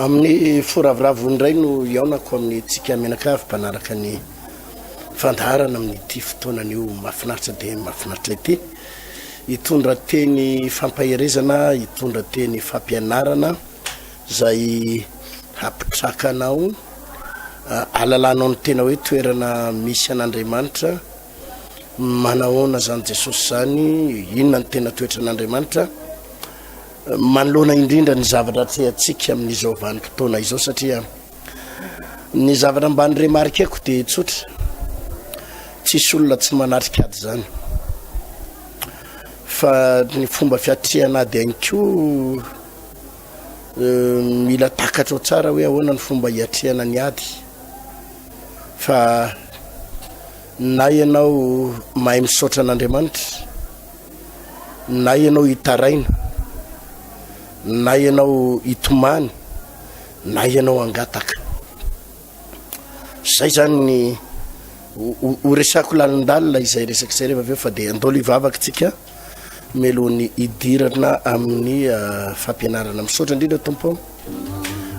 Amin'ny fo ravoravo indray no hihaonako amintsika mianakavy mpanaraka ny fandaharana amin'ity fotoana anio mahafinaritra dia mahafinaritra ity. Hitondra teny fampaherezana, hitondra teny fampianarana izay hampitraka anao, ahalalanao ny tena hoe toerana misy an'Andriamanitra, manahoana izany Jesosy izany, inona ny tena toetran'Andriamanitra. Manoloana indrindra ny zavatra atrehantsika amin'izao vanim-potoana izao satria ny zavatra mba niremarikeko dia tsotra, tsisy olona tsy manatrika ady izany fa ny fomba fiatrehana ady ihany koa eh, mila takatra ao tsara hoe ahoana ny fomba hiatrehana ny ady fa na ianao mahay misaotra an'Andriamanitra na ianao hitaraina, na ianao hitomany, na ianao hangataka. Zay zany ny ho resako lalindalina izay resaka izay rehefa avy eo fa dia andao hivavaka tsika mialohan'ny hidirana amin'ny ah, fampianarana. Misaotra indrindra Tompo.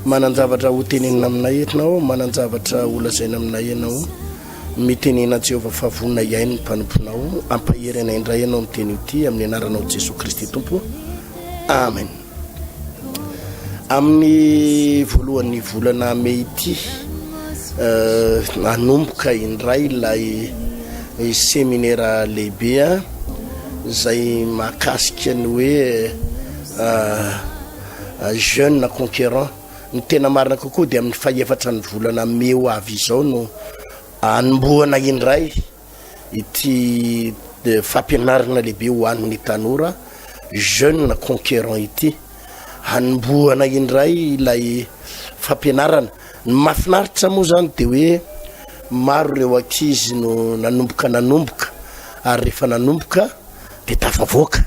Manan-javatra ho tenenina aminay ianao, manan-javatra ho lazaina aminay ianao. Mitenena Jehovah fa vonona hihaino ny mpanomponao. Ampahery anay indray ianao miteny io ity amin'ny anaranao Jesoa Kristy Tompo. Amen. Amin'ny voalohan'ny volana mey ity, eh, hanomboka indray ilay seminera lehibe izay mahakasika ny hoe eh, Jeune conquérant. Ny tena marina kokoa dia amin'ny fahefatra ny volana mey ho avy izao no hanombohana indray ity fampianarana lehibe ho an'ny tanora Jeune conquérant ity. Hanombohana indray ilay fampianarana. Ny mahafinaritra moa izany dia hoe maro ireo ankizy no nanomboka nanomboka ary rehefa nanomboka dia tafavoaka.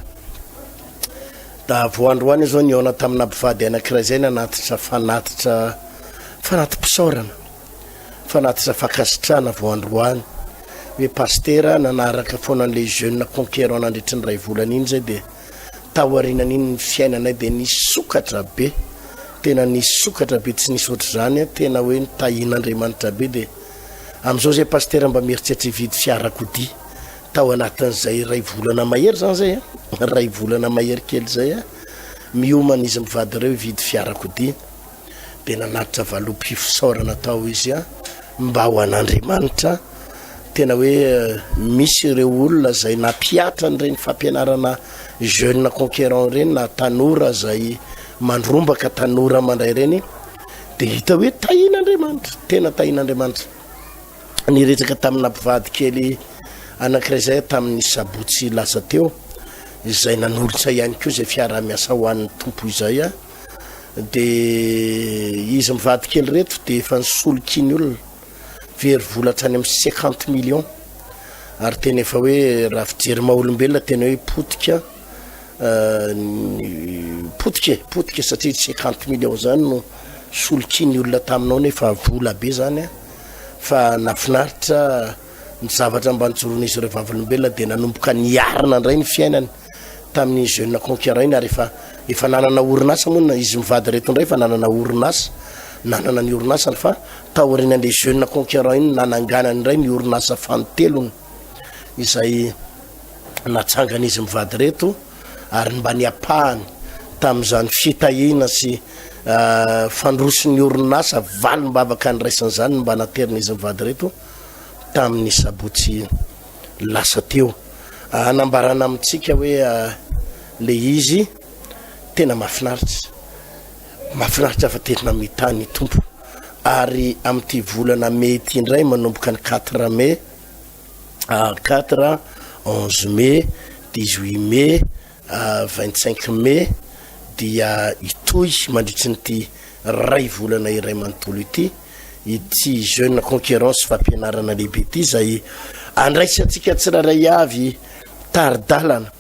Da vao androany aho zao nihaona tamina mpivady anankiray zay nanatitra fanatitra fanati-pisaorana, fanatitra fankasitrahana vao androany hoe pasitera nanaraka foana an'le jeune conquérant nandritry ny iray volana iny zay dia taorianan'iny ny fiainanay dia nisokatra be, tena nisokatra be tsy nisy ohatr'izany an, tena hoe nitahian'Andriamanitra be dia amin'izao zay pasitera mba mieritreritra hividy fiarakodia. Tao anatin'izay iray volana mahery izany izay an, iray volana mahery kely izay an, miomana izy mivady ireo hividy fiarakodia, dia nanatitra valopy fisaorana tao izy an, mba ho an'Andriamanitra, tena hoe misy ireo olona izay nampihatra an'ireny fampianarana jeune conquérant ireny na tanora izay mandrombaka tanora mandray ireny, dia hita hoe tahian'Andriamanitra, tena tahian'Andriamanitra. Niresaka tamina mpivady kely anankiray izay aho tamin'ny sabotsy lasa teo, izay nanolotra ihany koa izay fiaraha-miasa ho an'ny Tompo izay aho. Dia izy mivady kely ireto dia efa nisoloky ny olona, very vola hatrany amin'ny cinquante millions, ary tena efa hoe raha fijery maha olombelona tena hoe potika. Potika e, potika satria cinquante millions zany no solokian'ny olona taminao nefa vola be zany an, fa nafinaritra ny zavatra mba nijoroan'izy ireo vavolombelona dia nanomboka niarina indray ny fiainany tamin'ny jeune conquérant iny ary efa efa nanana orinasa moa na izy mivady ireto indray efa nanana orinasa, nanana ny orinasany fa taorian'ilay jeune conquérant iny nananganany indray ny orinasa fanintelony izay natsangan'izy mivady ireto ary mba niapahany tamin'izany fitahiana sy fandrosin'ny orinasa valim-bavaka niraisana izany no mba naterin'izy mivady ireto tamin'ny sabotsy lasa teo. Hanambarana amintsika hoe le izy tena mahafinaritra, mahafinaritra fa tena mitahy ny Tompo ary amin'ity volana mey ity indray manomboka ny quatre mai 4, 11 mai, 18 mai, 25 mai dia hitohy mandritry ny ity ray volana iray manontolo ity ity jeune conquérance fampianarana lehibe ity izay andraisantsika tsirairay avy tari-dalana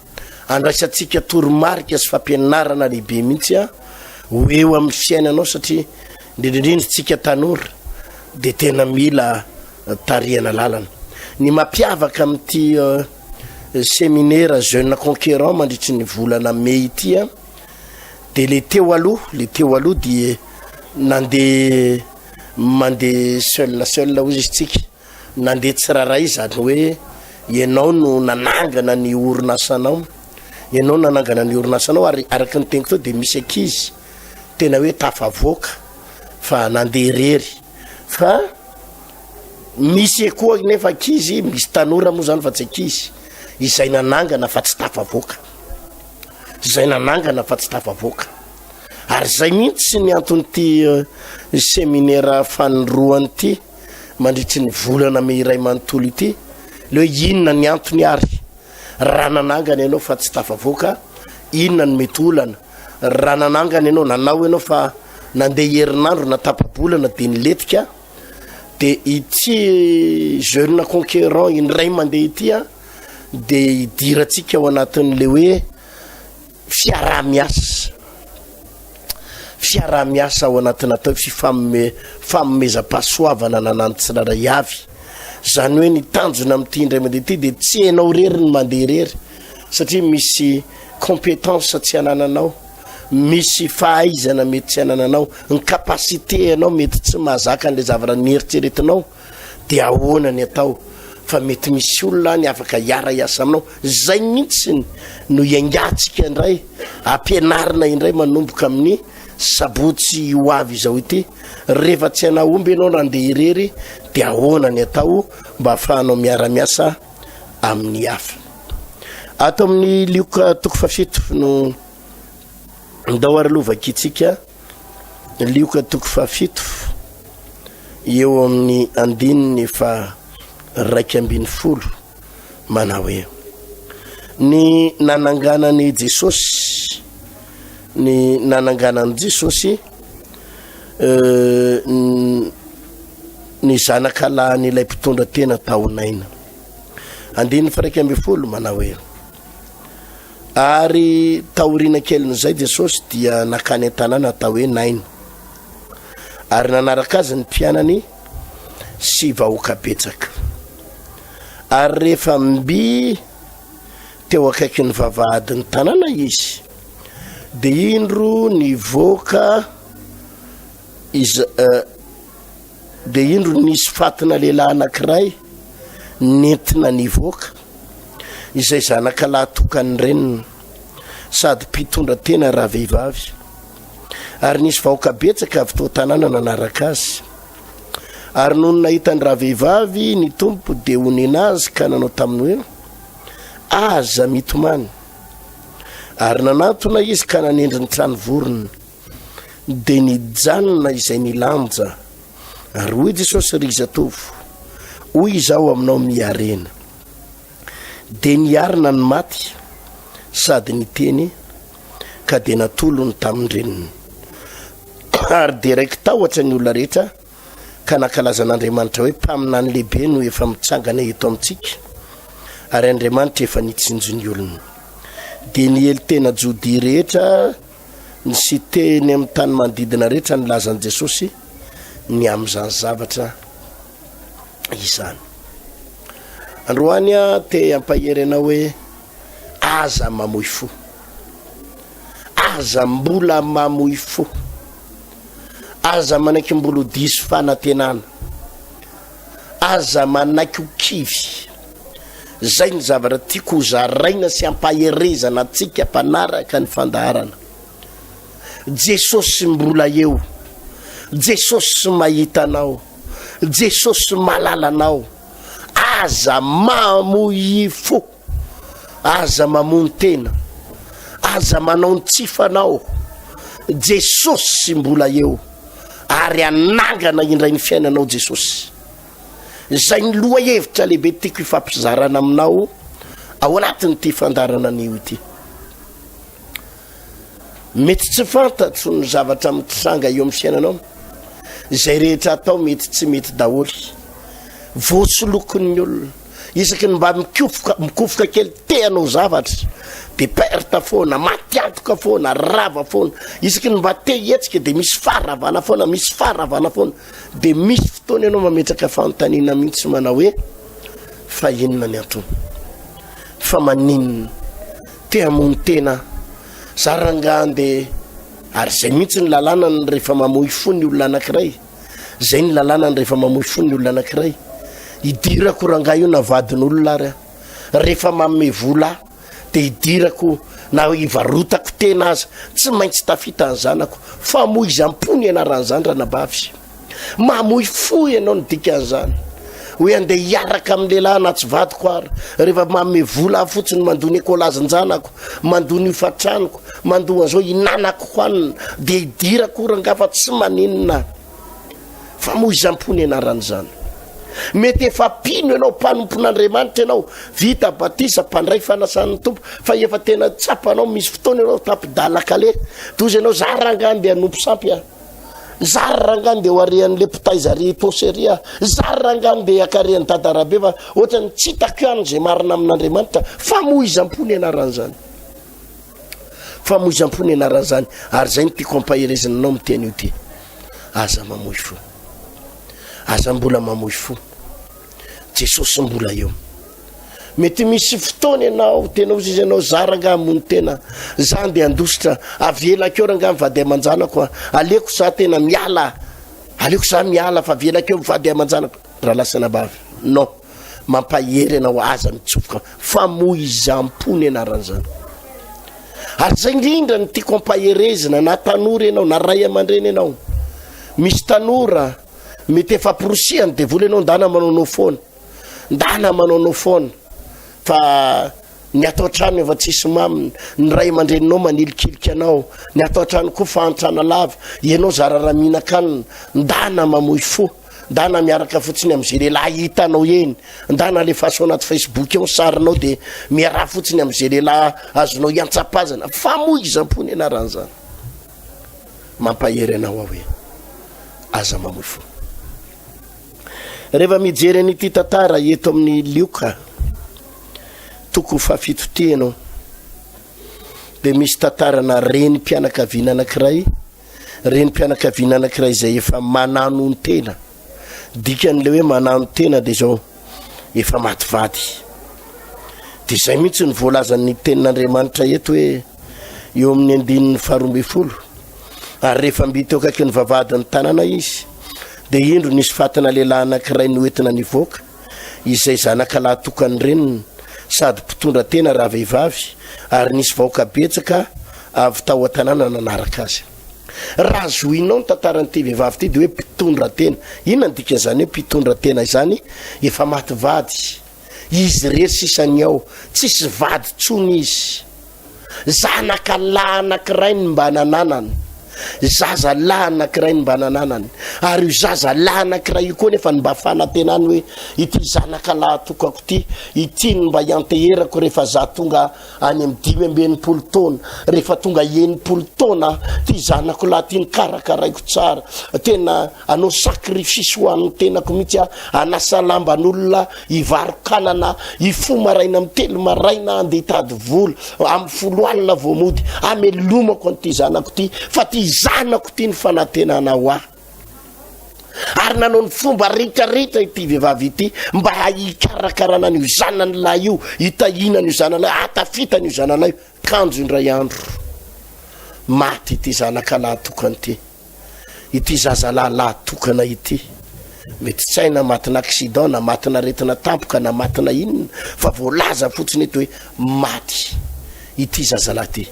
andraisantsika toromarika sy fampianarana lehibe mihitsy a ho eo amin'ny fiainanao satria indrindrindrindra tsika tanora dia tena mila tarihana lalana. Ny mampiavaka amin'ity seminera jeune conquérant mandritry ny volana mey ity a, dia le teo aloha, le teo aloha dia Nandeha mandeha seul seul hozy izy tsika, nandeha tsirairay izany hoe ianao no nanangana ny orinasanao, ianao nanangana ny orinasanao ary araka ny teniko teo dia misy ankizy tena hoe tafavoaka fa nandeha irery fa misy koa nefa ankizy, misy tanora moa zany fa tsy ankizy izay nanangana fa tsy tafavoaka, izay nanangana fa tsy tafavoaka. Ary izay mihitsy ny anton'ity seminera fanindroany ity mandritry ny volana mey iray manontolo ity, le hoe inona ny antony ary raha nanangana ianao fa tsy tafavoaka, inona no mety olana, raha nanangana ianao, nanao ianao fa nandeha herinandro na tapa-bolana dia nilentika, dia ity jeune conquérant indray mandeha ity an, dia hidirantsika ao anatin'le hoe Fiaraha-miasa, fiaraha-miasa ao anatina atao hoe fifanome, fanomezam-pahasoavana ananan'ny tsirairay avy. Izany hoe ny tanjona amin'ity indray mandeha ity dia tsy ianao irery ny mandeha irery satria misy compétence tsy anananao, misy fahaizana mety tsy anananao, ny capacité anao mety tsy mahazaka an'ilay zavatra nieritreretinao. dia ahoana ny atao fa mety misy olona any afaka hiara-hiasa aminao, zay mihitsy no hiaingantsika indray, ampianarina indray manomboka amin'ny sabotsy ho avy izao ity, rehefa tsy hanahomby ianao na handeha irery dia ahoana ny atao mba ahafahanao miara-miasa amin'ny hafa. Ato amin'ny Lioka toko fahafito no ndao ary aloha vakintsika Lioka toko fahafito eo amin'ny andininy faha 11 manao hoe, Ny nananganan'i Jesosy, ny nananganan'i Jesosy ny zanaka lahin'ilay mpitondra tena tao Naina. Andininy faha 11 manao hoe, Ary taoriana kelin'izay Jesosy dia nankany an-tanàna atao hoe Naina. Ary nanaraka azy ny mpianany sy vahoaka betsaka. Ary rehefa mby teo akaikin'ny vavahadin'ny tanàna izy, dia indro nivoaka iza, eh, Dia indro nisy fatina lehilahy anankiray nentina nivoaka, izay zanaka lahy tokan'ny reniny, sady mpitondra tena ravehivavy. Ary nisy vahoaka betsaka avy tao an-tanàna nanaraka azy. Ary nony nahita ny ravehivavy ny Tompo, dia onena azy ka nanao taminy hoe, Aza mitomany. Ary nanantona izy ka nanendry ny trano vorona. Dia nijanona izay nilanja. Ary hoy Jesosy, Ry zatovo, hoy Izaho aminao, miarena. Dia niarina ny maty sady niteny, ka dia natolony tamin-dreniny. Ary dia raiki-tahotra ny olona rehetra, ka nankalaza an'Andriamanitra hoe, Mpaminany lehibe no efa mitsangana eto amintsika, ary Andriamanitra efa nitsinjo ny olony. Dia niely tena Jodia rehetra Ny sy teny amin'ny tany manodidina rehetra nilazan'i Jesosy ny amin'izany zavatra izany. Androany aho te hampahery anao hoe aza mamoy fo. Aza mbola mamoy fo. Aza manaiky mbola ho diso fanantenana. Aza manaiky ho kivy. Zay ny zavatra tiako ho zaraina sy ampaherezana antsika mpanaraka ny fandaharana. Jesosy mbola eo. Jesosy mahita anao. Jesosy malala anao. Aza mamoy fo. Aza mamono tena. Aza manao ny tsy fanao. Jesosy mbola eo. Ary hanangana indray ny fiainanao Jesosy. Izay ny lohahevitra lehibe tiako hifampizarana aminao ao anatin'ity fandaharana anio ity. Mety tsy fantatro ny zavatra mitranga eo amin'ny fiainanao. Izay rehetra atao mety tsy mety daholo. Voasolokin'ny olona. Isaky ny mba mikofoka, mikofoka kely te hanao zavatra dia perte foana, maty antoka foana, rava foana. Isaky ny mba te hihetsika dia misy faharavana foana, misy faharavana foana. Dia misy fotoana ianao mametraka fanontaniana mihitsy manao hoe fa inona ny antony? Fa maninona? Te hamono tena aho. Za rangahy andeha. Ary izay mihitsy ny lalànany rehefa mamoy fo ny olona anankiray. Izay ny lalànany rehefa mamoy fo ny olona anankiray. Idirako rangahy io na vadin'olona ary aho. Rehefa manome vola ahy dia idirako na ivarotako tena aza, tsy maintsy tafita ny zanako. Famoizam-po ny anaran'izany ranabavy. Mamoy fo ianao ny dikan'izany. Hoe andeha hiaraka amin'ny lehilahy na tsy vadiko ary. Rehefa manome vola aho fotsiny mandoa ny ekôlazin-janako, mandoa ny hofan-tranoko, mandoa an'izao hinanako hohanina, dia idirako rangahy fa tsy maninona. Famoizam-po ny anaran'izany. Mety efa mpino ianao, mpanompon'Andriamanitra ianao, vita batisa, mpandray fanasan'ny Tompo, fa efa tena tsapanao misy fotoana ianao tapi-dalan-kaleha. Doza ianao, za rangahy andeha hanompo sampy aho. Zary rangahy ndeha ho ary an'le mpitaiza ary Itaosy ary aho. Zary rangahy ndeha hiakary an'i Dada Rabe fa ohatran'ny tsy hitako ihany izay marina amin'Andriamanitra. Famoizam-po ny anaran'izany. Famoizam-po ny anaran'izany. Ary izay no tiako ampaherezina anao miteny io ty. Aza mamoy fo. Aza mbola mamoy fo. Jesosy mbola eo. Mety misy fotoana ianao tena ozy izy ianao za rangaha hamono tena, za andeha handositra, avelako eo rangaha ny vady aman-janako a, aleoko za tena miala, aleoko za miala fa avelako eo ny vady aman-janako, rahalahy sy anabavy, non, mampahery anao aza mitsofoka, famoizam-po ny anaran'izany. Ary zay indrindra no tiako ampaherezina na tanora ianao na ray aman-dreny ianao, misy tanora mety efa amporisihan'ny devoly ianao ndana manaonao foana, Ndana manaonao foana fa ny ato an-trano efa tsisy maminy, ny ray aman-dreninao manilikilika anao, ny ato an-trano koa fahantrana lava, ianao zara raha mihinan-kanina, ndana mamoy fo, ndana miaraka fotsiny amin'izay lehilahy hitanao eny, ndana alefaso anaty facebook ao ny sarinao dia miaraha fotsiny amin'izay lehilahy azonao hiantsapazana, famoizam-po ny anaran'izany. Mampahery anao aho hoe aza mamoy fo. Rehefa mijery an'ity tantara eto amin'ny Lioka toko fahafito ity ianao, dia misy tantarana renim-pianakaviana anankiray, renim-pianakaviana anankiray izay efa mananon-tena. Dikan'ilay hoe mananon-tena dia izao, efa maty vady. Dia izay mihitsy no voalazan'ny tenin'Andriamanitra eto hoe eo amin'ny andininy faharoa ambin'ny folo, ary rehefa mby teo akaikin'ny vavahadin'ny tanàna izy, dia indro nisy fatina lehilahy anankiray noentina nivoaka, izay zanaka lahy tokan'ny reniny, sady mpitondra tena raha vehivavy, ary nisy vahoaka betsaka avy tao an-tanàna nanaraka azy. Raha zohinao ny tantaran'ity vehivavy ity dia hoe mpitondra tena. Inona ny dikan'izany hoe mpitondra tena izany? Efa maty vady. Izy irery sisa ny ao. Tsisy vady intsony izy. Zanaka lahy anankiray ny mba nananany. Zaza lahy anankiray ny mba nananany. Ary io zaza lahy anankiray io koa nefa ny mba fanantenany hoe ity zanaka lahy tokako ity, ity no mba hianteherako rehefa za tonga any amin'ny 65 taona, rehefa tonga 60 taona ty zanako lahy ty nokarakaraiko tsara, tena hanao sacrifice ho an'ny tenako mihitsy aho, hanasa lamban'olona, hivaro-kanana, hifoha maraina amin'ny 3 maraina handeha hitady vola, amin'ny 10 alina vao mody, hamelomako an'ity zanako ty, fa ty zanako ty ny fanantenana ho ahy. Ary nanao ny fomba rehetrarehetra ity vehivavy ity mba hikarakarana an'io zanany lahy io, hitahiana an'io zanany lahy, hahatafita an'io zanany lahy io. Kanjo indray andro, maty ity zanaka lahy tokana ity, ity zazalahy lahy tokana ity. Mety tsy hay na matina accident, na matina aretina tampoka, na matina inona, fa voalaza fotsiny eto hoe maty ity zazalahy ity.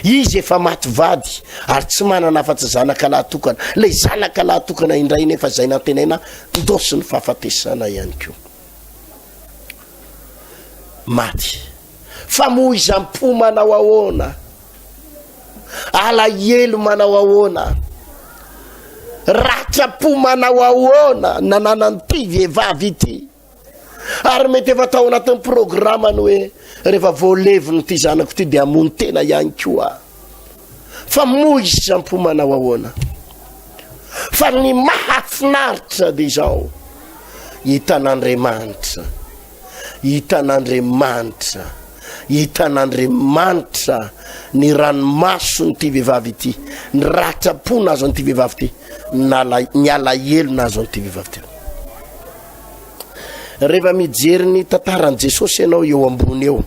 Izy efa maty vady ary tsy manana afa-tsy zanaka lahy tokana. Ilay zanaka lahy tokana indray nefa izay nantenaina ndosin'ny fahafatesana ihany koa. Maty. Famoizam-po manao ahoana? Alahelo manao ahoana? Ratram-po manao ahoana nananan'ity vehivavy ity? Ary mety efa tao anatin'ny programany hoe rehefa voalevina ity zanako ity dia hamono tena ihany koa. Fa moizam-po manao ahoana? Fa ny mahafinaritra dia izao, hitan'Andriamanitra, hitan'Andriamanitra, hitan'Andriamanitra ny ranomason'ity vehivavy ity, ny ratram-po nahazo an'ity vehivavy ity, ny alahelo nahazo an'ity vehivavy ity. Rehefa mijery ny tantaran'i Jesosy ianao eo ambony eo,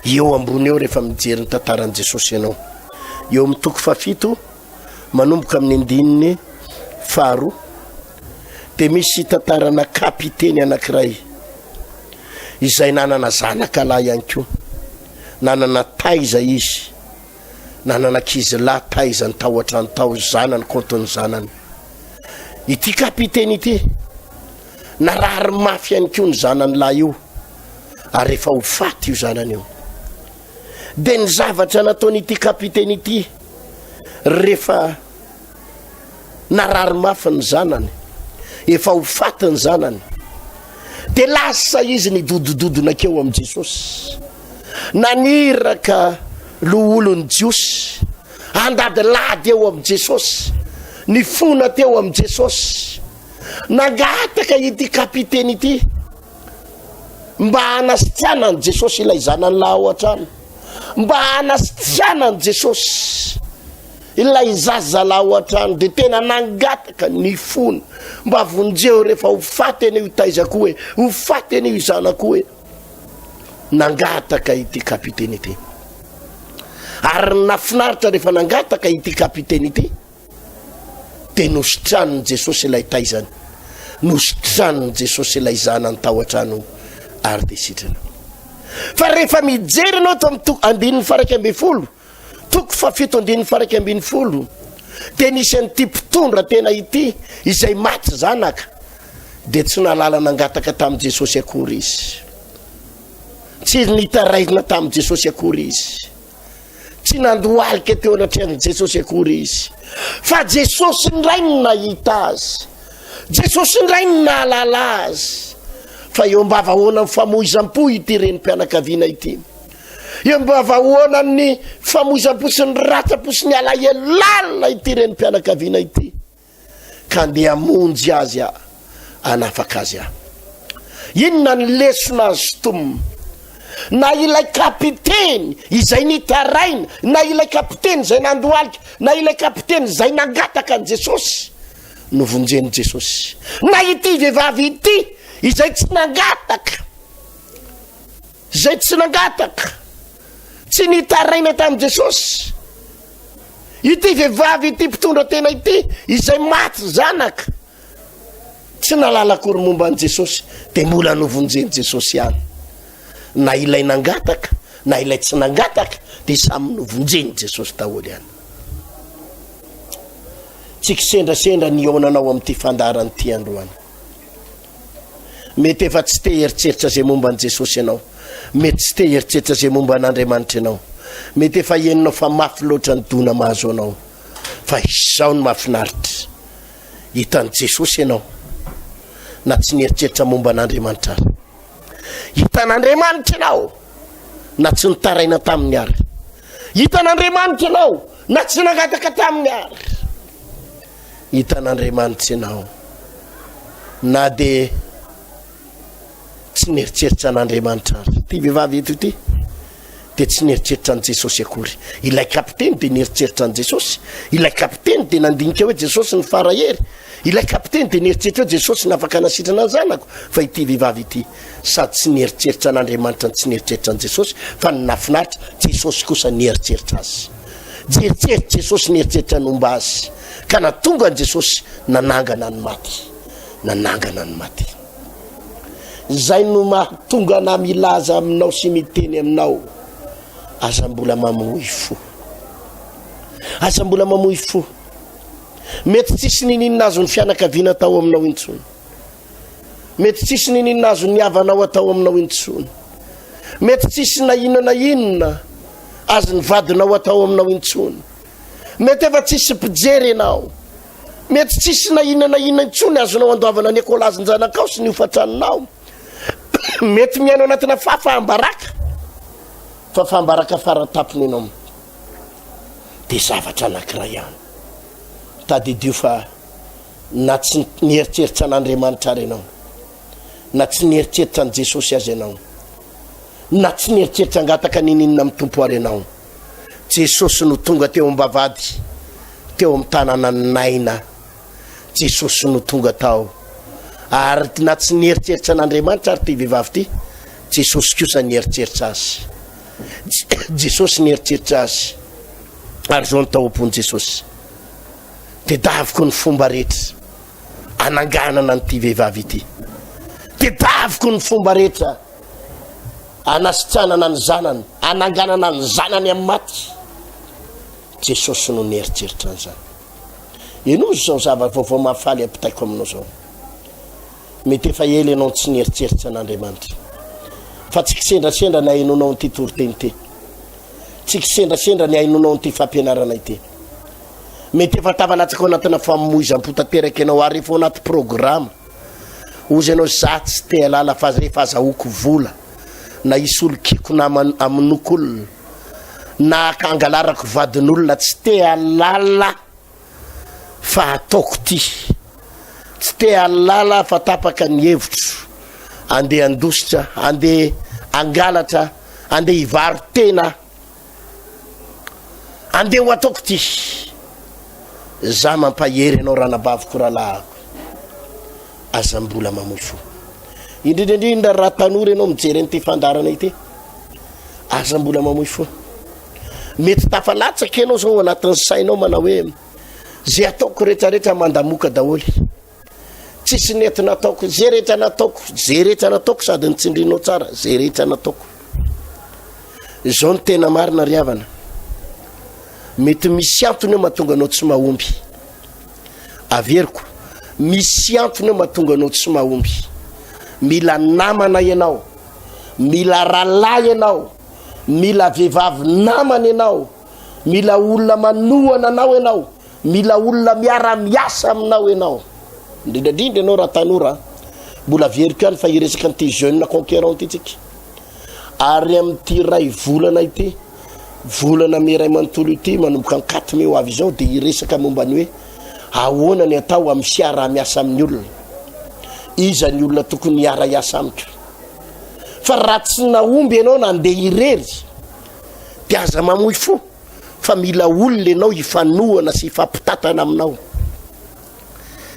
eo ambony eo rehefa mijery ny tantaran'i Jesosy ianao, Eo amin'ny toko fahafito, manomboka amin'ny andininy faharoa, dia misy tantarana kapiteny anankiray izay nanana zanaka lahy ihany koa. Nanana taiza izy, nanana ankizy lahy taizany tao an-trano tao, zanany kaontin'ny zanany. Ity kapiteny ity, narary mafy ihany koa ny zanany lahy io, ary efa ho faty io zanany io. Dia ny zavatra nataon'ity kapiteny ity rehefa narary mafy ny zanany, efa ho faty ny zanany, dia lasa izy nidodododona keo amin'i Jesosy. Naniraka loholon'ny Jiosy handadilady eo amin'i Jesosy, nifona teo amin'i Jesosy. Nangataka ity kapiteny ity mba hanasitranan'i Jesosy ilay zanany lahy ao an-trano, mba hanasitranan'i Jesosy ilay zaza lahy ao an-trano, dia tena nangataka ny fony mba vonjeo rehefa ho faty anie io taizako e, ho faty anie io zanako e. Nangataka ity kapiteny ity, ary nafinaritra rehefa nangataka ity kapiteny ity, dia nositranin'i Jesosy ilay taizany, nositranin'i Jesosy ilay zanany tao an-trano ary dia sitrana. Fa rehefa mijery ianao eto amin'ny toko andininy faraika ambin'ny folo, toko fahafito andininy faraika ambin'ny folo, dia nisy an'ity mpitondra tena ity izay maty zanaka, dia tsy nahalala nangataka tamin'i Jesosy akory izy. Tsy nitaraina tamin'i Jesosy akory izy. Tsy nandohalika teo anatrehan'i Jesosy akory izy, fa Jesosy indray no nahita azy. Jesosy indray no nahalala azy. Fa eo am-bavahoanan'ny famoizam-po ity renim-pianakaviana ity. Eo am-bavahoanan'ny famoizam-po sy ny ratram-po sy ny alahelo lalina ity renim-pianakaviana ity. ka andeha hamonjy azy aho, hanafaka azy aho. Inona ny lesona azo tomina? Na ilay kapiteny izay nitaraina, na ilay kapiteny izay nandohalika, na ilay kapiteny izay nangataka an'i Jesosy, novonjen'i Jesosy. Na ity vehivavy ity izay tsy nangataka, izay tsy nangataka, tsy nitaraina tamin'i Jesosy, Ity vehivavy ity mpitondra tena ity izay maty zanaka, tsy nahalala akory momba an'i Jesosy, dia mbola novonjen'i Jesosy ihany. Na ilay nangataka na ilay tsy nangataka dia samy novonjen'i Jesosy daholo ihany. Tsy kisendrasendra ny hihaonanao amin'ity fandaharana ity androany. Mety efa tsy te hieritreritra izay momba an'i Jesosy ianao. Mety tsy te hieritreritra izay momba an'Andriamanitra ianao. Mety efa henonao fa mafy loatra ny dona mahazo anao. Fa izao no mahafinaritra. Hitan'i Jesosy ianao, na tsy nieritreritra momba an'Andriamanitra ary. Hitan'Andriamanitra ianao, na tsy nitaraina taminy ary. Hitan'Andriamanitra ianao, na tsy nangataka taminy ary. Hitan'Andriamanitra ianao na dia tsy nieritreritra an'Andriamanitra ary. Ity vehivavy eto ity dia tsy nieritreritra an'i Jesosy akory. Ilay kapiteny dia nieritreritra an'i Jesosy. Ilay kapiteny dia nandinika hoe Jesosy ny fara hery. Ilay kapiteny dia nieritreritra hoe Jesosy ny afaka nasitrana ny zanako. Fa ity vehivavy ity sady tsy nieritreritra an'Andriamanitra no tsy nieritreritra an'i Jesosy fa ny nahafinaritra, Jesosy kosa nieritreritra azy. Jeritreritra Jesosy nieritreritra ny homba azy ka natonga an'i Jesosy nanangana ny maty. Nanangana ny maty. Izay no mahatonga anah milaza aminao sy miteny aminao, aza mbola mamoy fo. Aza mbola mamoy fo. Mety tsisy nininona azon'ny fianakaviana atao aminao intsony. Mety tsisy nininona azon'ny havanao atao aminao intsony. Mety tsisy na inona na inona azon'ny vadinao atao aminao intsony. Mety efa tsisy mpijery ianao. Mety tsisy na inona na inona intsony azonao andoavana ny ekolazin-janakao sy ny hofan-tranonao. Mety miaina ao anatina fahafaham-baraka, fahafaham-baraka faran-tampony ianao. Dia zavatra anankiray ihany. Tadidio fa na tsy nieritreritra an'Andriamanitra ary ianao, na tsy nieritreritra an'i Jesosy aza ianao, na tsy nieritreritra hangataka ninininona amin'ny Tompo ary ianao, Jesosy no tonga teo am-bavady, teo amin'ny tanànan'i Naina. Jesosy no tonga tao. Ary na tsy nieritreritra an'Andriamanitra ary ity vehivavy ity, Jesosy kosa nieritreritra azy. Jesosy nieritreritra azy. Ary izao no tao am-pon'i Jesosy, Tedaviko ny fomba rehetra ananganana an'ity vehivavy ity. Tedaviko ny fomba rehetra anasitranana ny zanany, ananganana ny zanany amin'ny maty. Jesosy no nieritreritra an'izany. Henoy izao zava-vaovao mahafaly ampitaiko aminao izao. Mety efa ela ianao no tsy nieritreritra an'Andriamanitra. Fa tsy kisendrasendra ny ahenoanao an'ity toriteny ity. Tsy kisendrasendra ny ahenoanao an'ity fampianarana ity. Mety efa tafalatsaka ao anatina famoizam-po tanteraka ianao ary efa ao anaty programa. Hozy ianao za tsy te halala fa rehefa azahoako vola na hisolokiako na hamonoako olona na hangalarako vadin'olona tsy te halala fa ataoko ty. Tsy te hahalala fa tapaka ny hevitro. Andeha handositra, andeha hangalatra, andeha hivaro-tena. Andeha ho ataoko ty. Za mampahery anao ranabaviko rahalahiko. Aza mbola mamoy fo. Indrindra indrindra raha tanora ianao mijery an'ity fandaharana ity. Aza mbola mamoy fo. Mety tafalatsaka ianao zao ao anatin'ny sainao manao hoe ze ataoko rehetrarehetra mandamoka daholo. Tsisy nety nataoko, ze rehetra nataoko, ze rehetra nataoko sady nitsindrinao tsara, ze rehetra nataoko. Izao ny tena marina ry havana. Mety misy antony eo mahatonga anao tsy mahomby. Averiko, misy antony eo mahatonga anao tsy mahomby. Mila namana ianao, mila rahalahy ianao, Mila vehivavy namana ianao, mila olona manohana anao ianao, mila olona miara-miasa aminao ianao. Indrindra indrindra ianao raha tanora, mbola averiko ihany fa hiresaka an'ity jeune conquérant ity tsika. Ary amin'ity iray volana ity, volana mey iray manontolo ity, manomboka ny quatre mey ho avy izao, dia hiresaka momba ny hoe ahoana ny atao amin'ny fiaraha-miasa amin'ny olona. Iza ny olona tokony hiara-hiasa amiko? Fa raha tsy nahomby ianao nandeha irery dia aza mamoy fo fa mila olona ianao hifanohana sy hifampitatana aminao,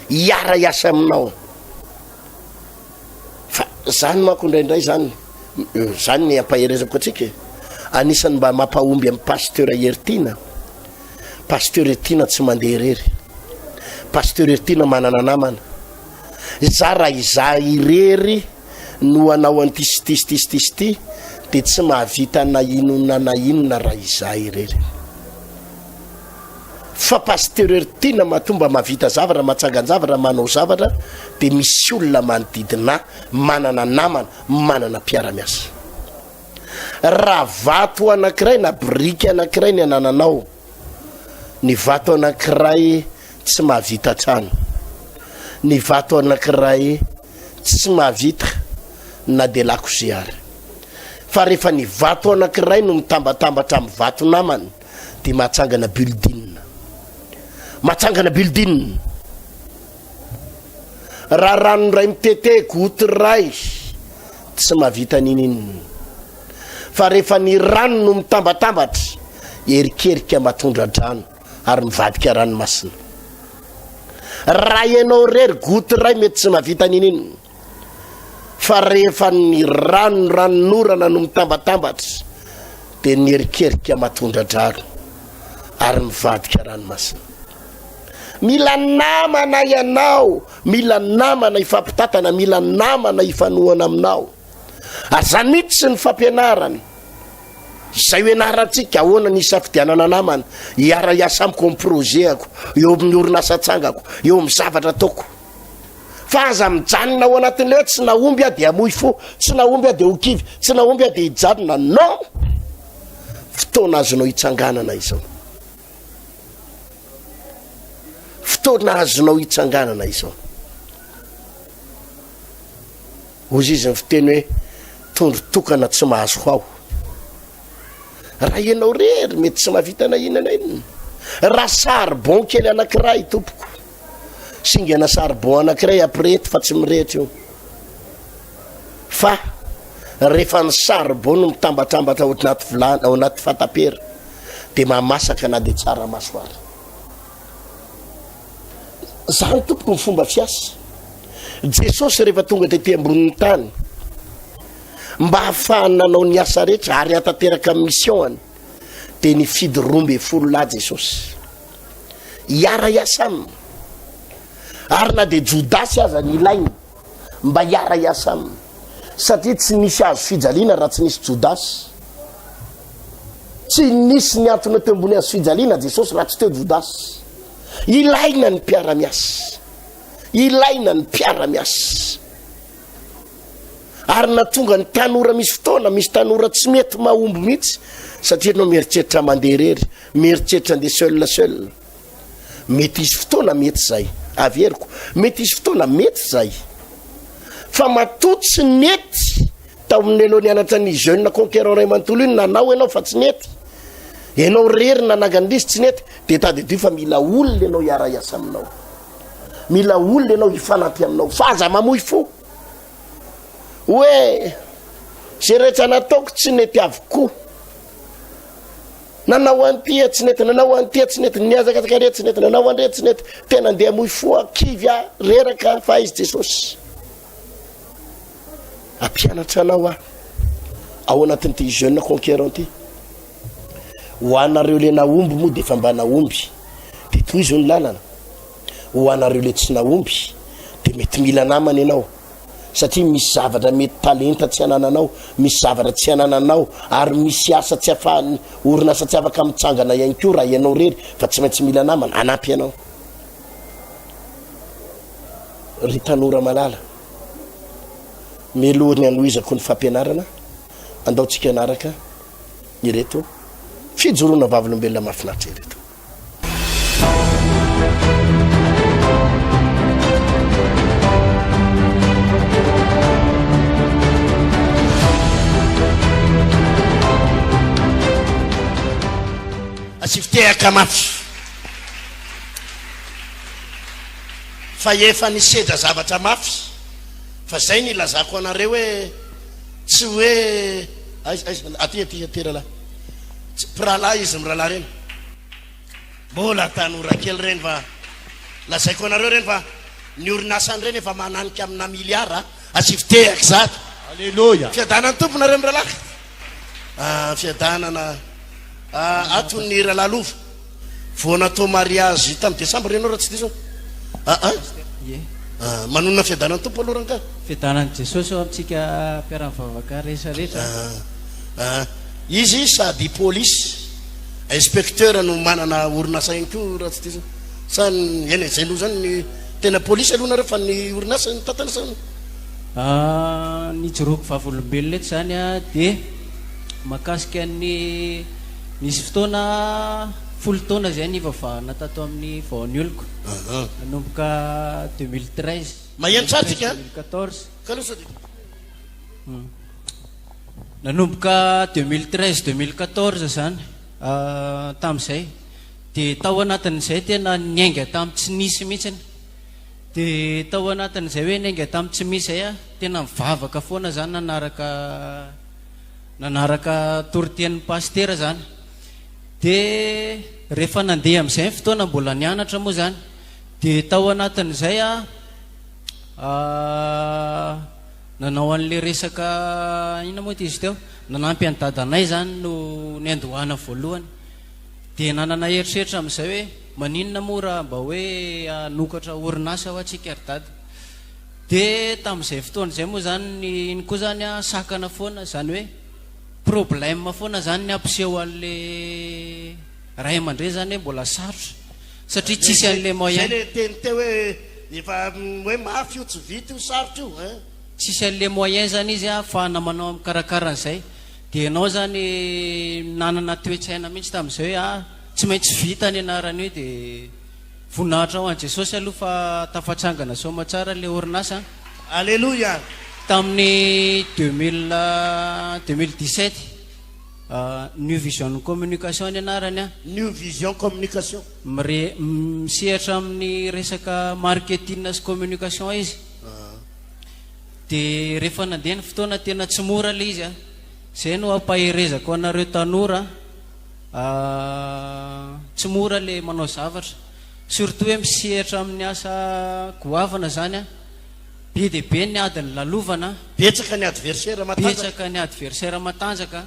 hiara-hiasa aminao. Fa zany manko indraindray zany, zany ny ampaherezako antsika e. Anisan'ny mba mampahomby amin'ny pasteur Heritiana, pasteur Heritiana tsy mandeha irery, pasteur Heritiana manana namana. Izaho raha izaho irery no hanao an'ity sy ity sy ity sy ity sy ity dia tsy mahavita na inona na inona raha izaho irery. Fa Pasteur Heritiana matoa mba mahavita zavatra, mahatsangan-javatra, manao zavatra dia misy olona manodidina ahy, manana namana, manana mpiara-miasa. Raha vato anankiray na biriky anankiray ny anananao, ny vato anankiray tsy mahavita trano, ny vato anankiray tsy mahavita na dia lakozia ary. Fa rehefa ny vato anankiray no mitambatambatra amin'ny vato namany dia mahatsangana building. Mahatsangana building. Raha rano iray mitete, goutte iray, tsy mahavita n'ininona. Fa rehefa ny rano no mitambatambatra, erikerika matondra-drano ary mivadika ranomasina. Raha ianao irery goutte iray mety tsy mahavita n'ininona. Fa rehefa ny rano ranonorana no mitambatambatra dia ny erikerika matondra-drano ary mivadika ranomasina. Mila namana ianao, mila namana hifampitantana, mila namana hifanohana aminao. Ary izany mihitsy ny fampianarana. Izay ho ianarantsika, ahoana ny hisafidianana namana, hiara-hiasa amiko amin'ny projet-ako, eo amin'ny orinasa atsangako, eo amin'ny zavatra ataoko. Fa aza mijanona ao anatin'ilay hoe tsy nahomby aho dia hamoy fo, tsy nahomby aho dia ho kivy, tsy nahomby aho dia hijanona. Non! Fotoana azonao hitsanganana izao. Fotoana azonao hitsanganana izao. Hozy izy ny fiteny hoe tondro tokana tsy mahazo hao. Raha ianao rery mety tsy mahavita na inona na inona. Raha charbon kely anankiray tompoko, singana charbon anankiray ampireheto fa tsy mirehitra io. Fa rehefa ny charbon no mitambatambatra ao anaty vilany, ao anaty fatapera dia mahamasaka na dia tsaramaso ary. Zany tompoko ny fomba fiasa. Jesosy rehefa tonga tety ambonin'ny tany mba hahafahany nanao ny asa rehetra ary hatanteraka ny mission-any. Dia nifidy 12 lahy Jesosy hiara-hiasa aminy. Ary na dia Jodasy aza nilainy mba hiara-hiasa aminy, satria tsy nisy hazo fijaliana raha tsy nisy Jodasy. Tsy nisy niantona teo ambony hazo fijaliana Jesosy raha tsy teo Jodasy. Ilaina ny mpiara-miasa. Ilaina ny mpiara-miasa. Ary nahatonga ny tanora misy fotoana, misy tanora tsy mety mahomby mihitsy satria ianao mieritreritra mandeha irery, mieritreritra andeha seul seul. Mety hisy fotoana mety izay, averiko, mety hisy fotoana mety izay. Fa matoa tsy nety tao amin'ny aloha nianatra ny jeune conquérant ray manontolo iny nanao ianao fa tsy nety. Ianao rery nanangana izy tsy nety, dia tadidio fa mila olona ianao hiara-hiasa aminao. Mila olona ianao hifanampy aminao fa aza mamoy fo. Hoe zay rehetra nataoko tsy nety avokoa. Nanao an'ity aho tsy nety, nanao an'ity aho tsy nety, nihazakazaka re tsy nety, nanao an're tsy nety. Tena andeha hamoy fo aho, kivy aho, reraka fa aiza Jesosy. Hampianatra anao aho ao anatin'ity jeune conquérant ity. Ho anareo le nahomby moa dia efa mba nahomby, dia tohizo ny lalana. Ho anareo le tsy nahomby dia mety mila namana ianao satria misy zavatra mety talenta tsy anananao, misy zavatra tsy anananao ary misy asa tsy afahan'ny orinasa tsy afaka mitsangana ihany koa raha ianao rery fa tsy maintsy mila namana hanampy anao. Ry tanora malala, mialoha ny hanohizako ny fampianarana, andao tsika hanaraka ireto fijoroana vavolombelona mahafinaritra ireto. Asio tehaka mafy fa efa nisedra zavatra mafy fa zay ny ilazako anareo hoe tsy hoe aiza aiza aty aty aty rahalahy tsy mpirahalahy izy mirahalahy reny Mbola tanora kely ireny fa lazaiko anareo ireny fa ny orinasany ireny efa mananika amina milliard asio tehaka zato. Aleloia. Fiadanan'ny Tompo nareo mirahalahy. Ah, fiadanana. Ah, ato ny rahalahy Lova. Vao natao mariage tamin'ny décembre ianao raha tsy diso. Ah ah. Ie. Ah, manonona fiadanan'ny Tompo aloha rangahy. Fiadanan'i Jesosy eo amintsika mpiara-mivavaka rehetra rehetra. Ah, ah. Izy sady polisy, inspecteur no manana orinasa ihany koa raha tsy diso. Sa ny, eny e, zay aloha zany ny tena polisy aloha nareo fa ny orinasa ny tantana sa. Ah, ny ijoroako vavolombelona eto zany ah, dia mahakasika ny nisy fotoana folo taona zay nivavahana tato amin'ny Vaonioloko. Nanomboka 2013. Maheno tsara tsika? 2014. Kaloha sao dia. Nanomboka 2013, 2014 zany tamin'izay. Dia tao anatin'izay tena niainga tamin'ny tsy nisy mihitsiny. Dia tao anatin'izay hoe niainga tamin'ny tsy misy izay aho, tena nivavaka foana zany nanaraka nanaraka toritenin'ny pasitera zany. Dia rehefa nandeha amin'izay ny fotoana mbola nianatra moa zany. Dia tao anatin'izay aho Nanao an'ilay resaka inona moa ity izy teo? Nanampy an'i dadanay izany no niandohana voalohany. Dia nanana eritreritra amin'izay hoe maninona moa raha mba hoe hanokatra orinasa hoa tsika ry dada. Dia tamin'izay fotoana izay moa izany ny iny koa izany an, sakana foana, izany hoe problème foana izany ny hampiseho an'ilay ray aman-dreny izany hoe mbola sarotra satria tsisy an'ilay moyen. Izay ilay teny teo hoe Efa hoe mafy io, tsy vita io, sarotra io hein. Tsisy an'le moyen zany izy ahafahana manao mikarakara an'izay. Dia ianao zany nanana toe-tsaina mihitsy tamin'izay hoe ah tsy maintsy vita ny anarana io dia voninahitra ho an'i Jesosy aloha fa tafatsangana soamatsara le orinasa an. Aleloia. Tamin'ny 2000 2017 New Vision Communication ny anarany an. New Vision Communication. Mire, misehatra amin'ny resaka marketing sy communication izy. Dia rehefa nandeha ny fotoana tena tsy mora ilay izy an. Izay no ampaherezako anareo tanora an, tsy mora ilay manao zavatra. Surtout hoe misehatra amin'ny asa goavana izany an. Be dia be ny ady nolalovana. Betsaka ny adversaire matanjaka. Betsaka ny adversaire matanjaka.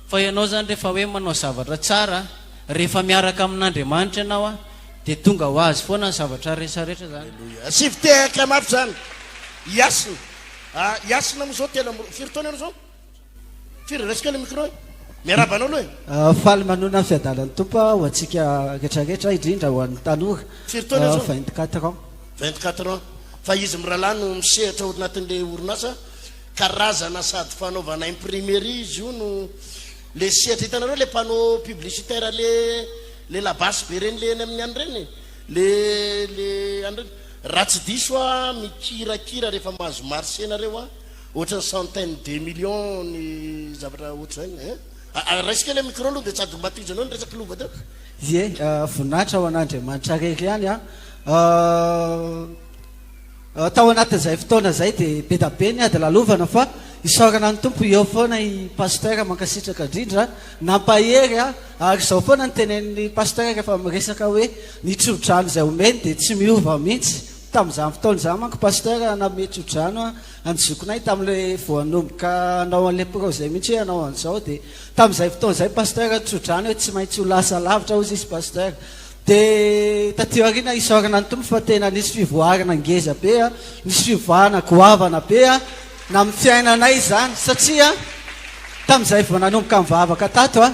Fa ianao zany rehefa hoe manao zavatra tsara, rehefa miaraka amin'Andriamanitra ianao a, dia tonga ho azy foana ny zavatra rehetrarehetra zany. Aleloia. Asivo tehaka mafy zany. I Hasina. Ah, i Hasina moa zao tena, firy taona ianao zao? Firy? Raiso kely micro e. Miarahaba anao aloha e. Faly manonona ny fiadanan'ny Tompo ho antsika rehetrarehetra, indrindra ho an'ny tanora. Firy taona ianao zao? 24 ans. 24 ans. Fa izy mirahalahy no misehatra ao anatin'ilay orinasa. Karazana sady fanaovana imprimerie izy io no le sehatra hitanareo le panneau publicitaire le le labasy be reny le eny amin'ny any reny le le any reny raha tsy diso aho mikirakira rehefa mahazo marché nareo a ohatran'ny centaine de millions ny zavatra ohatr'izany hein raiso kely micro aloha dia tsy ady mba tohizanao ny resaka lova teo. Ie, voninahitra ho an'Andriamanitra rery ihany an. Tao anatin'izay fotoana izay dia be da be ny ady lalovana fa isaorana ny Tompo eo foana i Pasteur mankasitraka indrindra nampahery ahy ary izao foana no tenenin'i Pasteur rehefa miresaka hoe ny tsodrano izay omeny dia tsy miova mihitsy tamin'izany fotoana izany manko Pasteur nanome tsodrano an'i zokinay tamin'ilay vao hanomboka hanao an'ilay projet mihitsy hoe hanao an'izao dia tamin'izay fotoana izay Pasteur tsodrano hoe tsy maintsy ho lasa lavitra hozy izy Pasteur Dia taty aoriana isaorana ny Tompo fa tena nisy fivoarana ngeza be a, nisy fiovana goavana be a, na amin'ny fiainanay izany satria tamin'izay vao nanomboka nivavaka tato a,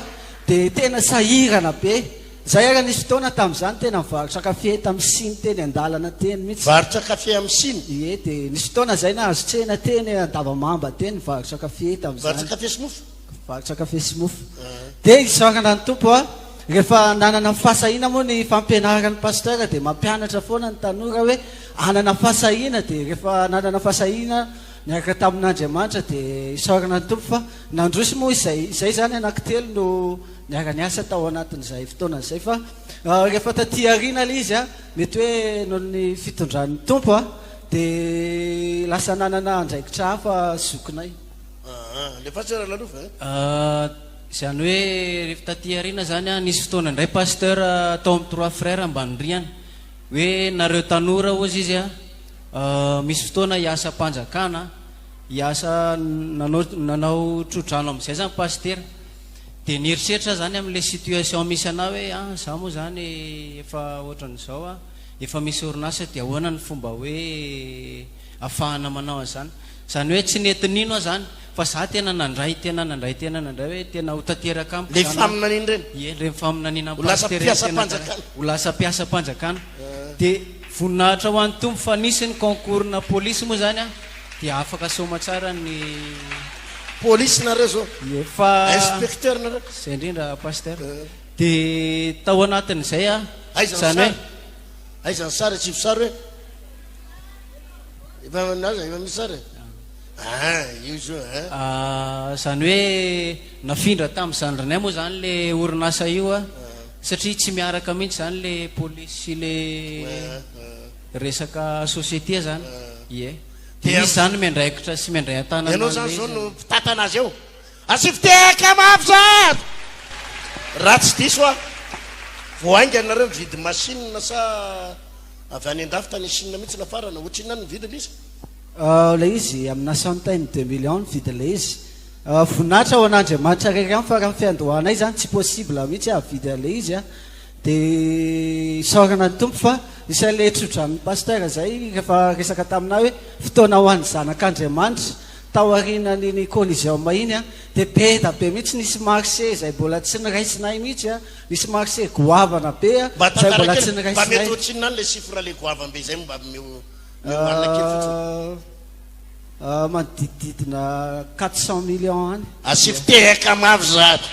dia tena sahirana be, izay ary nisy fotoana tamin'izany tena nivarotra kafe tamin'ny siny teny an-dalana teny mihitsy. Nivarotra kafe amin'ny siny? Ie, dia nisy fotoana izay nahazo tsena teny Andavamamba teny nivarotra kafe tamin'izany. Nivarotra kafe sy mofo? Mpivarotra kafe sy mofo. Dia isaorana ny Tompo a! Rehefa nanana fahasahiana moa ny fampianaran'ny Pasteur dia mampianatra foana ny tanora hoe hanana fahasahiana dia rehefa nanana fahasahiana niaraka tamin'Andriamanitra dia isaorana ny Tompo fa nandroso moa izay izay izany anankitelo no niara-niasa tao anatin'izay fotoana izay fa rehefa taty aoriana ilay izy a mety hoe noho ny fitondran'ny Tompo a dia lasa nanana andraikitra hafa zokinay. Aa, alefaso ry Ralalova a. Izany hoe rehefa taty aoriana izany an, nisy fotoana indray Pasteur tao amin'ny Trois Frères Ambanindriana, hoe nareo tanora hozy izy an, misy fotoana hiasam-panjakana, hiasa nanao nanao tso-drano amin'izay izany Pasitera, dia nieritreritra aho izany amin'ilay situation misy anah hoe an, izaho moa izany efa ohatran'izao an, efa misy orinasa dia ahoana ny fomba hoe afahana manao an'izany. Izany hoe tsy nety nino aho izany fa za tena nandray tena nandray tena nandray hoe tena ho tanteraka amiko Ilay izany hoe faminaniana ireny? Ie, ireny faminaniana Ho lasa pasitera ireny tena mpiasam-panjakana. Ho lasa mpiasam-panjakana. Dia voninahitra ho an'ny Tompo fa nisy ny concours-na polisy moa izany an, dia afaka soamatsara ny. Polisy nareo zao? Ie, fa. Inspecteur nareo? Izay indrindra Pasteur. Dia tao anatin'izay an, Aiza ny izany hoe. sary? Aiza ny sary? Asivo sary hoe. Efa aza efa misy sary e. Ah, io izy io eh. Ah, izany hoe nafindra tamin'ny zandrinay moa izany le orinasa io a, satria tsy miaraka mihitsy izany le polisy sy le resaka société zany. Ie. Dia izy izany miandraikitra sy miandray an-tanana Ianao izany an'ilay izao izy. no mpitantana azy eo. Asio fitehaka mafy zany! Raha tsy diso aho, vao haingana nareo nividy machine sa avy any andafy tany Chine mihitsy nafarana, ohatrinona any ny vidiny izy? Ilay izy amina centaine de millions ny vidin'ilay izy. Voninahitra ho an'Andriamanitra irery ihany fa raha ny fiandohanay izany tsy possible mihitsy hahavidy an'ilay izy an. Dia isaorana ny Tompo fa nisy an'ilay tso-dranon'ny Pasteur izay rehefa resaka taminay hoe fotoana ho an'ny zanak'Andriamanitra. Tao aorianan'iny Coliseum iny an, dia be da be mihitsy nisy marché izay mbola tsy niraisinay mihitsy an, nisy marché goavana be an, Mba izay tantara mbola tsy kely, mba niraisinay. mety ohatrinona any le chiffre le goavam-be izay mba omeo omeo hanina kely fotsiny. Manodidididina 400 millions any. Asio fitehaka mafy zany.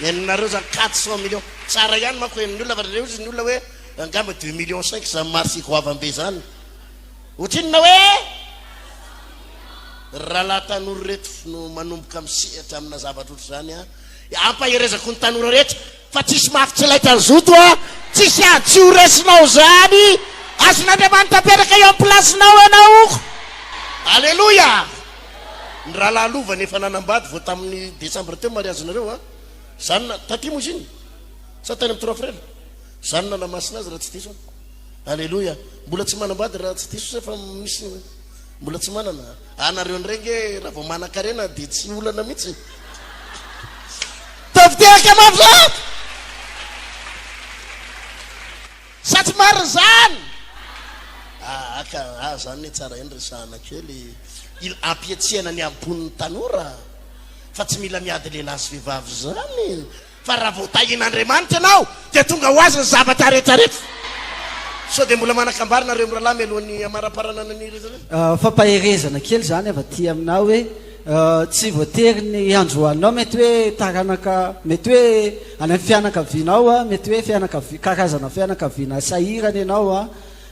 Henonareo zany 400 millions. Tsara ihany manko henon'ny olona fa reo izy ny olona hoe angamba deux millions cinq zany marché goavam-be zany. Ohatrinona hoe? Ry rahalahy tanora ireto no manomboka misehatra amina zavatra ohatr'izany an! Ampaherezako ny tanora rehetra fa tsisy mafy tsy laitra ny zoto an! Tsisy ady tsy ho resinao zany! Azon'Andriamanitra apetraka eo amin'ny place-nao ianao! Aleloia! Ny rahalahy Lovany efa nanambady vao tamin'ny décembre teo mariazinareo an! Zany na, taty moa izy iny? Sa tany amin'ny Trois Frères? Zany nanamasina azy raha tsy diso aho. Aleloia! Mbola tsy manambady raha tsy diso sa efa misy mbola tsy manana? Anareo indray nge raha vao manankarena dia tsy olana mihitsy. Mitehaka mafy zany! Sa tsy marina izany? Ah, ka ah, zany ne tsara ihany resahana kely. Il ampihetsehana ny ambonin'ny tanora fa tsy mila miady lehilahy sy vehivavy zany. Fa raha vao tahian'Andriamanitra ianao dia tonga ho azy ny zavatra rehetra rehetra. Sao dia mbola manan-kambara nareo mirahalahy mialohan'ny hamaraparanana ny resaka? Fampaherezana kely izany avy aty aminà hoe tsy voatery ny androanao mety hoe taranaka mety hoe any amin'ny fianakavianao mety hoe fianakavi- karazana fianakaviana sahirana ianao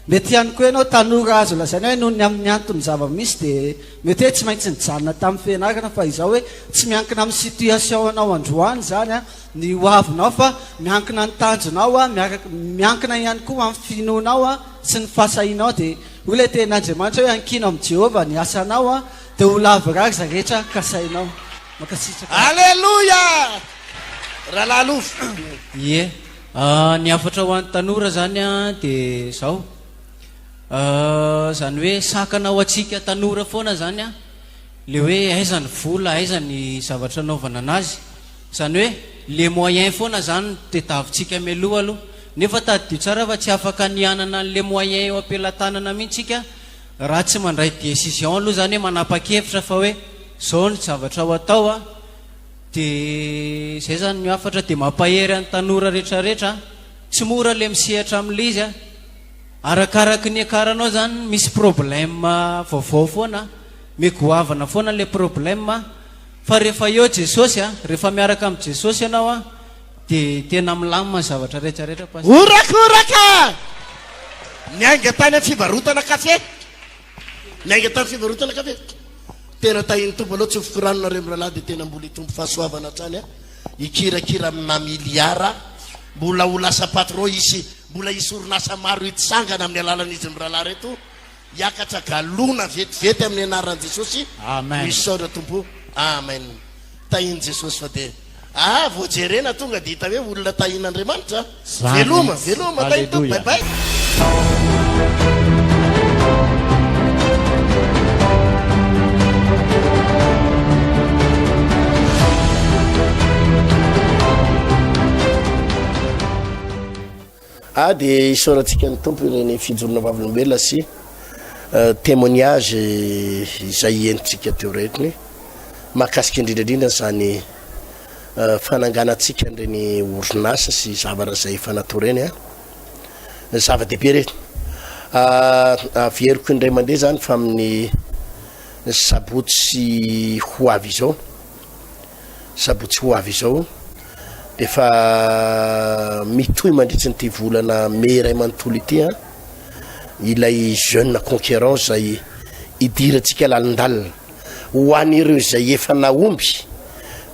Mety ihany koa ianao tanora azo lazaina hoe noho ny amin'ny antony zava-misy dia mety hoe tsy maintsy nijanona tamin'ny fianarana fa izao hoe tsy miankina amin'ny situation anao androany izany ny ho avinao fa miankina ny tanjonao miaraka miankina ihany koa amin'ny finoanao sy ny fahasahianao dia hoy ilay tenin'Andriamanitra hoe ankino amin'i Jehovah ny asanao dia ho lavorary izay rehetra kasainao. Mankasitraka. Aleloia! Rahalahy Lova. Ie. Ny hafatra ho an'ny tanora zany dia zao, zany hoe sakana ho antsika tanora foana zany le hoe aiza ny vola, aiza ny zavatra anaovana anazy, zany hoe le moyen foana zany no tediavintsika mialoha aloha, nefa tadidio tsara fa tsy afaka ny hanana an'le moyen eo am-pelatanana mihitsy tsika raha tsy mandray décision aloha zany hoe manapa-kevitra fa hoe zao ny zavatra ho atao a. Dia izay izany ny hafatra dia mampahery an'ny tanora rehetra rehetra a! Tsy mora le misehatra amin'ilay izy a! Arakaraky ny hiakaranao izany misy problème vaovao foana, miha-goavana foana ilay problème fa rehefa eo Jesosy a, rehefa miaraka amin'i Jesosy ianao a, dia tena milamina ny zavatra rehetra rehetra Pasteur. Horakoraka! Niainga tany amin'ny fivarotana kafe. Niainga tamin'ny fivarotana kafe. Tena tahin'ny Tompo aleo tsofiko rano nareo mirahalahy dia tena mbola hitombo fahasoavana hatrany a. Hikirakira amina miliara. Mbola ho lasa patron hisy mbola hisy orinasa maro hitsangana amin'ny alalan'izy mirahalahy reto. Hiakatra galona vetivety amin'ny anaran'i Jesosy. Amen. Misaotra Tompo. Amen. Tahin'i Jesosy fa dia ah vao jerena tonga dia hita hoe olona tahin'Andriamanitra. Zany Veloma, mihitsy. veloma, tahin'ny Tompo. Aleloia. Bye bye. Ah dia isaorantsika ny Tompo ireny fijoroana vavolombelona sy témoignage izay henontsika teo ireny mahakasika indrindra indrindra izany fananganantsika an'ireny orinasa sy zavatra izay efa natao ireny an. Zava-dehibe ireny. Averiko indray mandeha izany fa amin'ny sabotsy ho avy izao Sabotsy ho avy izao dia efa mitohy mandritry ny ity volana mey iray manontolo ity an, ilay jeune conquérant izay idirantsika lalindalina. Ho an'ireo izay efa nahomby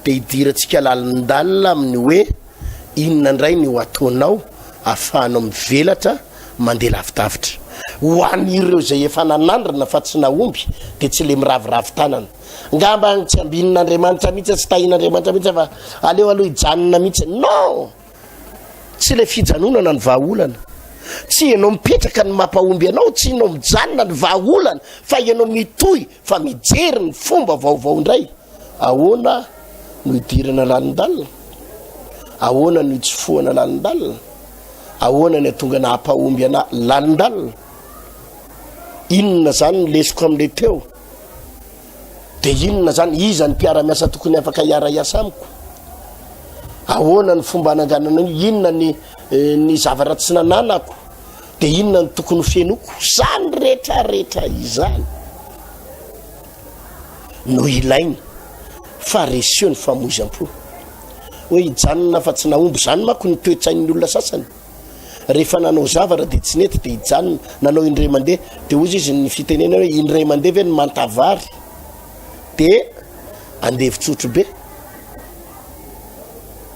dia idirantsika lalindalina amin'ny hoe inona indray ny ho ataonao ahafahanao mivelatra mandeha lavidavitra. Ho an'ireo izay efa nanandrana fa tsy nahomby dia tsy le miraviravy tanana. Ngamba tsy ambinin'Andriamanitra mihitsy, tsy tahin'Andriamanitra mihitsy fa aleo aloha hijanona mihitsy. Non! Tsy ilay fijanonana ny vahaolana. Tsy ianao mipetraka ny mampahomby anao, tsy ianao mijanona ny vahaolana fa ianao mitohy fa mijery ny fomba vaovao indray. Ahoana no hidirana lalindalina? Ahoana no hitsofohana lalindalina? Ahoana ny hatonga na hampahomby ana lalindalina? Inona izany ny lesoko amin'ilay teo? Dia inona izany? Iza ny mpiara-miasa tokony afaka hiara-hiasa amiko? Ahoana ny fomba hananganana an'io? Inona ny eh, ny zavatra tsy nananako? Dia inona ny tokony ho fenoiko? Izany rehetra rehetra izany no ilaina fa reseo ny famoizam-po. Hoe hijanona fa tsy nahomby izany manko ny toe-tsain'ny olona sasany. Rehefa nanao zavatra dia tsy nety dia hijanona, nanao indray mandeha dia hozy izy ny fitenenana hoe indray mandeha ve ny manta vary dia andevo-tsotro be,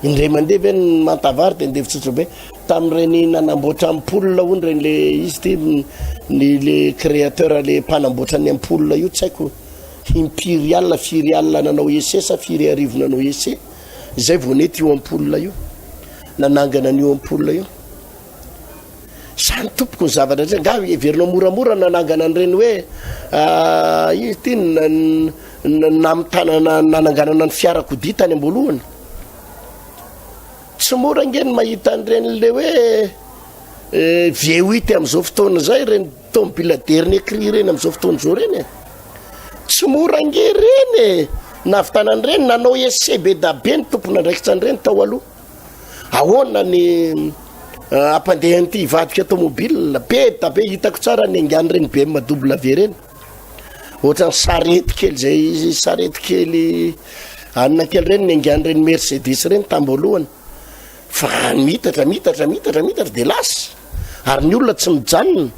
indray mandeha ve ny manta vary dia andevo-tsotro be, tamin'ireny nanamboatra ampoule hono ireny le izy ty ny le créateur le mpanamboatra ny ampoule io tsy haiko impiry alina firy alina nanao essai sa firy arivo nanao essai Izay vao nety io ampoule io. Nanangana an'io ampoule io. Izany tompoko ny zavatra rehetra. Nga heverinao moramora nanangana an'ireny hoe ah, izy ity namitana nananganana ny fiarakodia tany am-boalohany. Tsy mora ange ny mahita an'ireny le hoe V8 amin'izao fotoana izay, ireny tomobile dernier cri ireny amin'izao fotoana izao ireny e. Tsy mora ange ireny e. Nahavitana an'ireny, nanao essai be da be ny tompon'andraikitra an'ireny tao aloha. Ahoana ny hampandeha an'ity hivadika tomobile be da be, hitako tsara ny haingan'ireny BMW ireny. Ohatran'ny sarety kely izay sarety kely anona kely ireny ny haingan'ireny Mercedes ireny tam-boalohany. Fa mitatra, mitatra, mitatra, mitatra dia lasa. Ary ny olona tsy mijanona,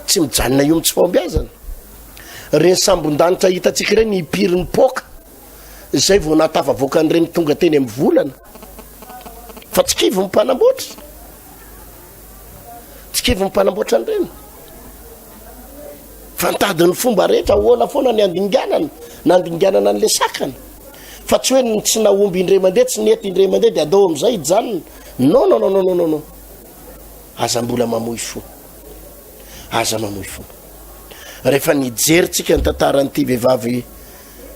tsy mijanona eo amin'ny tsy fahombiazana. Ireny sambon-danitra hitantsika ireny impiry nipoaka, izay vao nahatafavoaka an'ireny tonga teny amin'ny volana. Fa tsy kivy ny mpanamboatra. Tsy kivy ny mpanamboatra an'ireny. Fa nitady ny fomba rehetra ahoana foana ny handinganana, nandinganana an'ilay sakana. Fa tsy hoe ny tsy nahomby indray mandeha, tsy nety indray mandeha dia andao amin'izay hijanona. Non, non, non, non, non, non, non. Aza mbola mamoy fo. Aza mamoy fo. Rehefa nijery tsika ny tantaran'ity vehivavy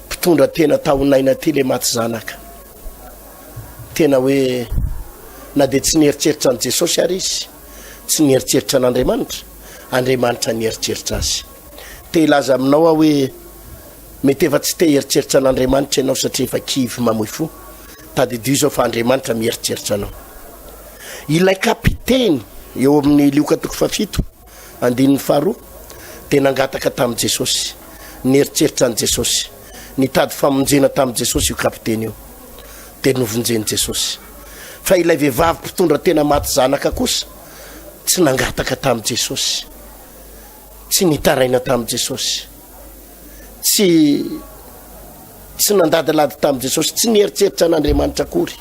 mpitondra tena tao Naina ity le maty zanaka. Tena hoe na dia tsy nieritreritra an'i Jesosy ary izy, tsy nieritreritra an'Andriamanitra, Andriamanitra nieritreritra azy. Te hilaza aminao aho hoe mety efa tsy te hieritreritra an'Andriamanitra ianao satria efa kivy mamoy fo. Tadidio izao fa Andriamanitra mieritreritra anao. Ilay kapiteny eo amin'ny Lioka toko fahafito andininy faharoa dia nangataka tamin'i Jesosy, nieritreritra an'i Jesosy, nitady famonjena tamin'i Jesosy io kapiteny io. Dia novonjen'i Jesosy. Fa ilay vehivavy mpitondra tena maty zanaka kosa tsy nangataka tamin'i Jesosy, tsy nitaraina tamin'i Jesosy, tsy tsy nandadilady tamin'i Jesosy, tsy nieritreritra an'Andriamanitra akory,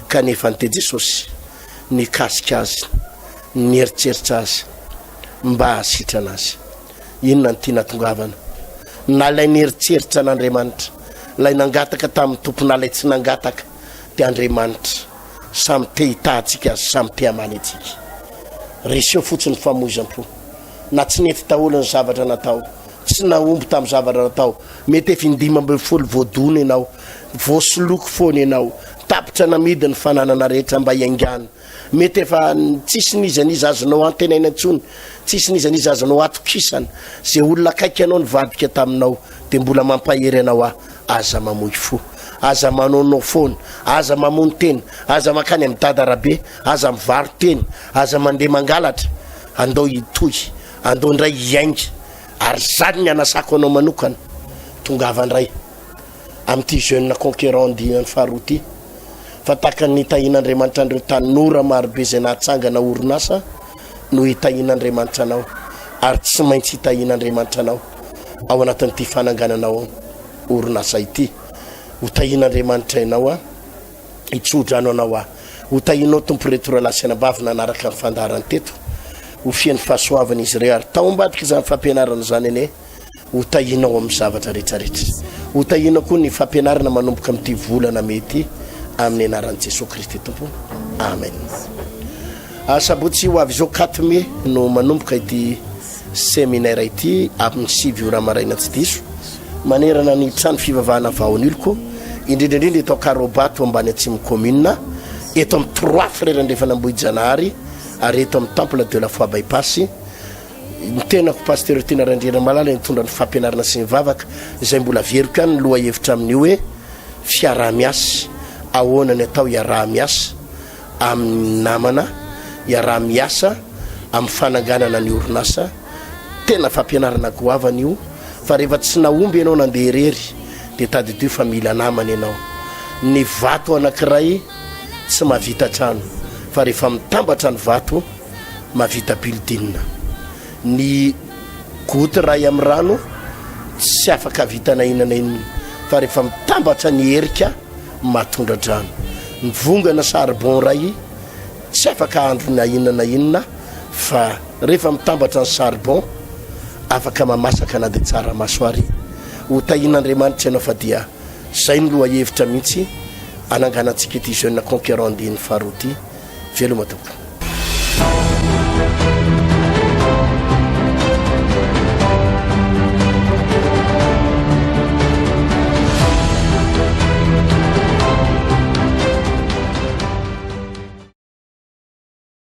kanefa ny te Jesosy nikasika azy, nieritreritra azy mba hahasitrana azy. Inona no tiana tongavana? Na ilay nieritreritra an'Andriamanitra, ilay nangataka tamin'ny Tompo na ilay tsy nangataka, dia Andriamanitra. Samy te hitaha antsika ary samy te hamaly antsika. Reseo fotsiny ny famoizam-po. Na tsy nety daholo ny zavatra natao, tsy nahomby tamin'ny zavatra natao, mety efa in-15 voadona ianao, voasoloky foana ianao, tapitra namidy ny fananana rehetra mba hiaingàna, mety efa tsisy n'iza n'iza azonao antenaina intsony, tsisy n'iza n'iza azonao atokisana, izay olona akaiky anao nivadika taminao dia mbola mampahery anao aho, aza mamoy fo, aza manaonao foana, aza mamono tena, aza mankany amin'i dada Rabe, aza mivaro-tena, aza mandeha mangalatra, andao hitohy, andao indray hiainga, ary izany ny anasako anao manokana, tongava indray amin'ity jeune conquérant andiany faharoa ity, fa tahaka ny nitahian'Andriamanitra an'ireo tanora marobe izay nahatsangana orinasa no hitahian'Andriamanitra anao, ary tsy maintsy hitahian'Andriamanitra anao ao anatin'ity fanangananao orinasa ity. Ho tahian'Andriamanitra ianao a, hitsodrano anao aho. Ho tahianao Tompo ireto rahalahy sy anabavy nanaraka ny fandaharana teto. Ho feno fahasoavana izy ireo ary tao ambadik'izany fampianarana izany anie ho tahianao amin'ny zavatra rehetrarehetra. Ho tahianao koa ny fampianarana manomboka amin'ity volana mey ity amin'ny anaran'i Jesoa Kristy Tompo. Amen. Asabotsy ho avy izao 4 mey no manomboka ity seminaire ity amin'ny 9 ora maraina tsy diso manerana ny trano fivavahana Vahoniloko, indrindra indrindra eto Ankarobato ambany atsimo commune, eto amin'ny Trois Frères Andrefan'Ambohijanahary ary eto amin'ny Temple de la Foi Bypass. Ny tenako Pasteur Tiana Randrianamalala nitondra ny fampianarana sy ny vavaka izay mbola averiko ihany ny lohahevitra amin'io hoe fiaraha-miasa, ahoana ny atao hiaraha-miasa amin'ny namana, hiaraha-miasa amin'ny fananganana ny orinasa, tena fampianarana goavana io fa rehefa tsy nahomby ianao nandeha irery dia tadidio fa mila namana ianao, ny vato anankiray tsy mahavita trano fa rehefa mitambatra ny vato mahavita building. Ny goutte iray amin'ny rano tsy afaka hahavita na inona na inona fa rehefa mitambatra ny herika mahatondra-drano. Ny vongana charbon iray tsy afaka hahandro na inona na inona fa rehefa mitambatra ny charbon afaka mamasaka na dia tsaramaso ary. Ho tahian'Andriamanitra ianao fa dia izay no lohahevitra mihitsy ananganantsika ity jeune conquérant andiany faharoa ity. Veloma tompoko.